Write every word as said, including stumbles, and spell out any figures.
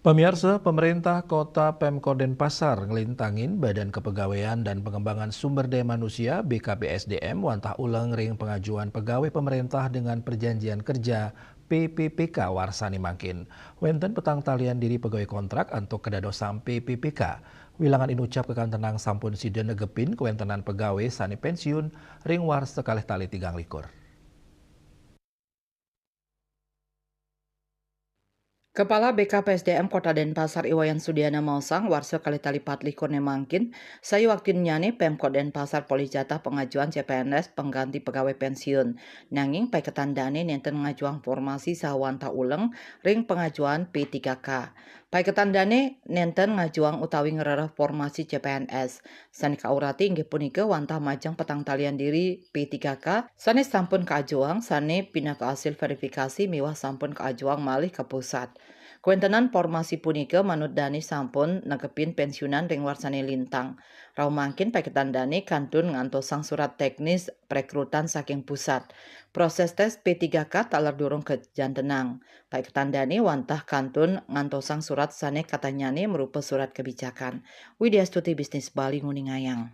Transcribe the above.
Pemirsa, pemerintah kota Pemkot Denpasar ngelintangin Badan Kepegawaian dan Pengembangan Sumber Daya Manusia, B K P S D M, wantah uleng ring pengajuan pegawai pemerintah dengan perjanjian kerja, P P P K, warsane mangkin. Wenten petang talian diri pegawai kontrak antuk kedadosan P P P K. Wilangan inucap kekantenang sampun sida negepin kewentenan pegawai sane pensiun ring warsa kalih tali tigang likur. Kepala B K P S D M Kota Denpasar I Wayan Sudiana maosang, warsa kalih tali pat likur ne mangkin, sayuaktinnyane Pemkot Denpasar polih jatah pengajuan C P N S pengganti pegawai pensiun. Nanging paiketan dane nenten ngajuang formasi saha wantah uleng ring pengajuan P tiga K. Paiketan dane nenten ngajuang utawi ngrereh formasi C P N S. Sane kaurati inggih punika wantah majeng petang talian diri P tiga K sane sampun kaajuang, sane pinaka asil verifikasi miwah sampun kaajuang malih ka pusat. Kawentenan formasi punika manut dane sampun negepin pensiunan ring warsane lintang. Rauh mangkin paiketan dane kantun ngantosang surat teknis perekrutan saking pusat. Proses tes P tiga K taler durung kajantenang. Paiketan dane wantah kantun ngantosang surat sane katahnyane marupa surat kebijakan. Widya Stuti, Bisnis Bali, nguningayang.